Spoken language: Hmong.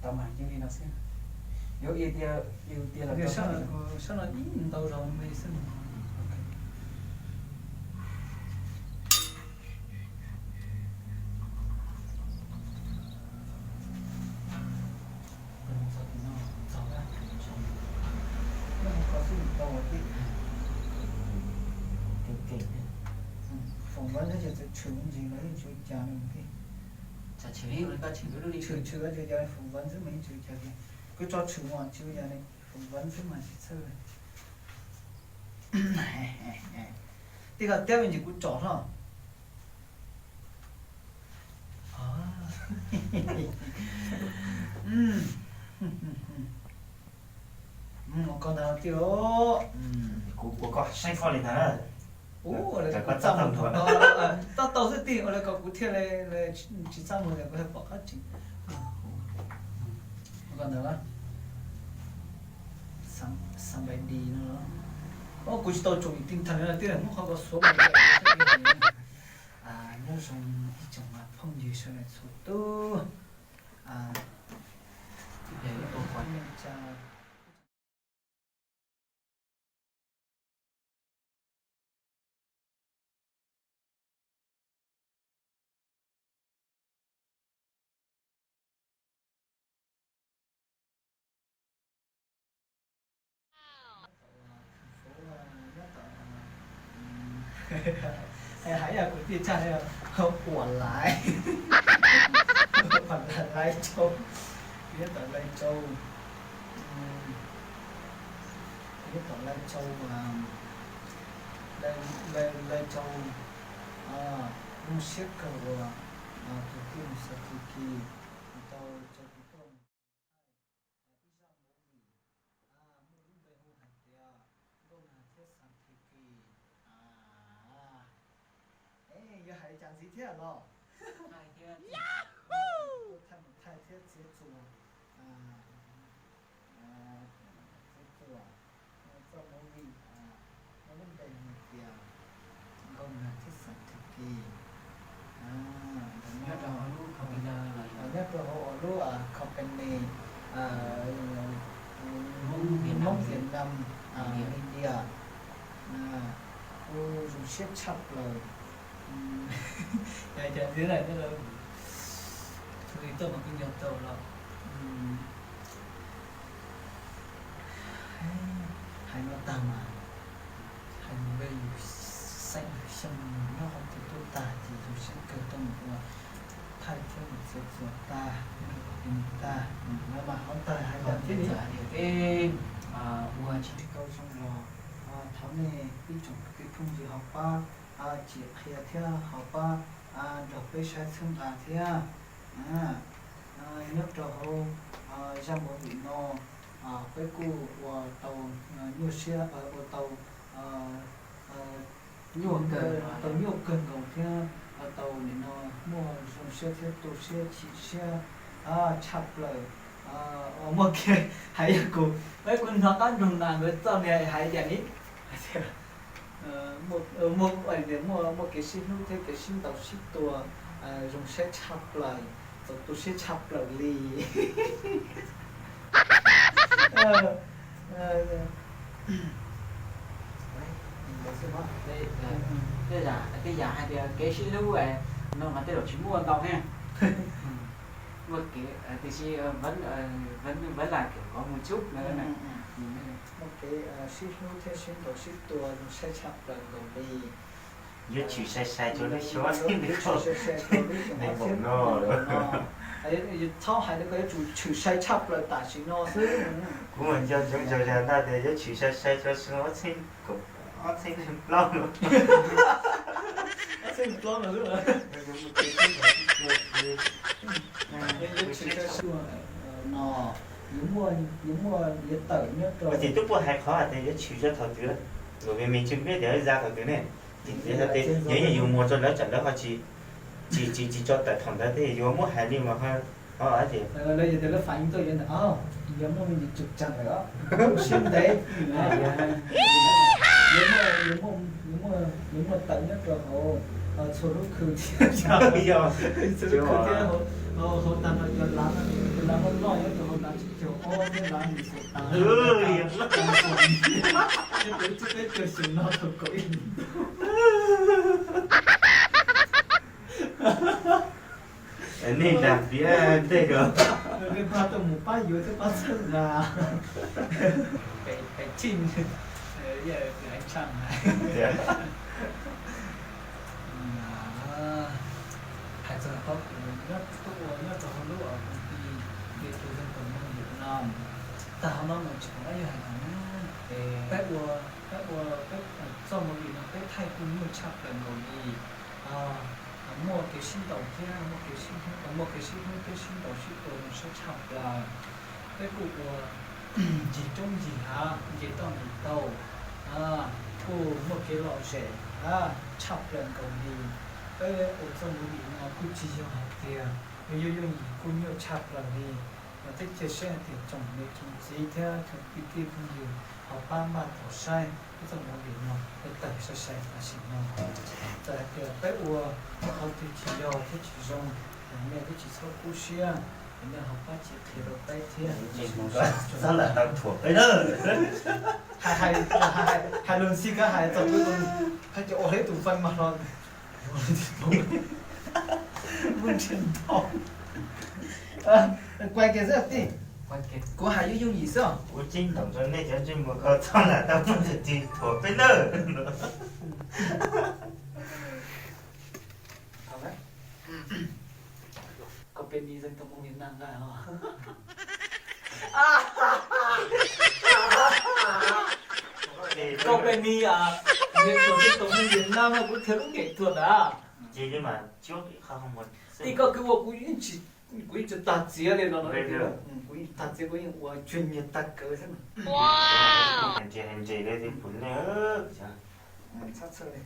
Tau mas yeej li no xwb. Yuav ib tiag, ib tiag los sab no ib ntau zaus me xwb. Phỏng vấn xwb ces txawm tshwm ntsis los yeej tsis ua cas li. Tshwm, tshwm, tshwm, phỏng vấn xwb mas yeej tsis ua cas li. Kuv tso tshwm mas tsis ua cas li, phỏng vấn xwb mas tsis txhawj li. Tij laug Tiab me ntsis kuv tsom hlo. Ko ntag tij laug. Kuv, kuv koj saib koj li ntag. Ua li kuv txaj muag, tau tau xwb tij, ua li ko kuv thiaj li tsis txaj muag tias kuv pom qab tseem. Ko ntawd, xab npais dis no. Kuv tsis tau tsom ib tij thaj li no tij laug, muab qhov ko xuav. Nyob zoo ib tsoom phooj ywg sawv daws txhua tus. Hais yog kuv tij txaj, Uas Laiv, Uas Laiv Tsau, nyob tom Laiv Tsau, nyob tom Laiv Tsau, Laiv Tsau, zoo siab kawg uas tus tij mus xav txuas kis tau tso tus koj mus ib zaj movie muaj lub npe hu hais tias Nkauj Nag thiab Xas This Kis. Es yog hais cas ntxiv thiab los? Thaij mus thaij thiab txiav txuas, txiav txuas txoj movie muaj lub npe hais tias Nkauj Nag thiab Xas This Kis. Nyob rau hauv lub company Hmoob Vietnam Media, kuj zoo siab tshaj plaws. Yog hais cas ntxiv na, tus li tuaj mas kuj nco tau los. Hais no tag mas hais mus npe yus xeem yus xyoo yus nyob qhov twg tuaj tag ces zoo siab kawg tuaj mus ua thaij thiab mus txiav txuas tag, mus tag, mus mas qhov tag hais tag thiab li. Ua tsis tau zoo los thov nej ib tsoom kwv tij phooj ywg ho pab tsim qhia thiab ho pab nrog peb saib txhawb nqa thiab. Nyob rau hauv zaj movie no, peb kuj ua tau nyuaj siab, ua tau nyuaj, tau nyuaj kawg nkaus thiab tau nim no muaj zoo siab thiab tu siab chim siab tshaj plaws. Muaj kev hais yog kuv, peb kuv hnov qab nroog nas nkawd txoj niag hais tias ni, muaj, muaj kev sib hlub thiab kev sib ntaus sib tua zoo siab tshaj plaws, txaus tu siab tshaj plaws li. Tej yam hais tias kev sib hlub no mas tej zaum tsis muaj ntau thiab. Muaj kev, tiam sis vẫn là kiểu có một chút nữa. Muaj kev sib hlub thiab sib ntaus sib tua zoo siab tshaj plaws nkaus li. Yuav tshwm sai sai rau lub xyoo ob txhiab nkaum no. Txhob hais li ko, yuav tsum tshwm sai tshaj plaws tam sim no xwb. Kuv mas nco ntsoov zog zog ntag tias yuav tshwm sai sai rau xyoo ob txhiab kaum, ob txhiab plaub no. Ob txhiab plaub no xwb. No, yuav muaj, yuav muaj, yuav tawm nyob rau. Ua ces twb puaj hais qhov hais tias yuav tshwm zaj thaum twg, nkaus me me tsis peb tias zaj thaum twg ne. Ces yog tias yog yus muag rau lawv tsam lawv ho tsis, tsis, tsis, tsis tso tawm thaum ntawd thiab yuav muab hais li mas ho, ho tias lawv yog tias lawv phản ứng tuaj yuav ntawm, o, yuav muaj me ntsis trục trặc lawm os, siab ntev. Yuav muaj, yuav muaj, yuav muaj tawm nyob rau hauv txhua lub khw thiab, txhua lub khw thiab hauv tag nrho cov lav, cov lav loj loj nyob Nej dag piav ntej ko. Pab tau mus pab yuav thiab pab txhawb na. Pem, pem chim, yog pem tshaj hais. Hais txog qhov kuv nyob tuaj ua nyob rau hauv lub os koom ti, ntiag tug zeej tus neeg Vietnam no, tag hauv no mus tsis pom dab yog hais tias peb ua, peb ua, peb txoj movie no peb thaij kuj nyuaj tshaj plaws nkaus li. Muaj kev sib ntaus thiab muaj kev sib hlub, muaj kev sib hlub thiab sib ntaus sib tua zoo siab tshaj plaws. Peb kuj ua ncig roob ncig hav, nce toj nce taug, kuj muaj kev lom zem tshaj plaws nkaus li. Peb ua txoj movie no kuj tsis yog hais tias yuav yooj yim, kuj nyuaj tshaj plaws li. Mas thiab cia siab hais tias tsoom niam tsoom txiv thiab tsoom kwv tij phooj ywg ho pab npaj tau saib peb txoj movie no, peb tawm saib saib tam sim no. Txawm hais tias peb ua qhov twg tsis yog thiab tsis zoo, nej twb tsis txhob kub siab, nej ho pab cia qhia rau peb thiab. Txhob lam tau thuam peb na. Hais, hais, hais lus ntxhi koj hais txog kuv tus, hais tias ua hais tus fais mas los. Kuai kiag xwb tij. Kuv hais yooj yooj yim xwb. Kuv ceeb toom rau nej cov ntsej muag ko txhob lam tau muaj tus twg thuam peb nawb. Company zeej tus mus Việt Nam nqaij os. Company Việt Nam zeej tus mus Việt Nam no kuv thiaj lub nghệ thuật a. Tij koj kwv ua kuv yeej tsis, kuv yeej tsis tag txiav li no no. Kuv yeej tag txiav, kuv yeej ua chuyên nghiệp tag cawv xwb. Hais ntses hais ntses li tib pus nej. Txhob txhawj li.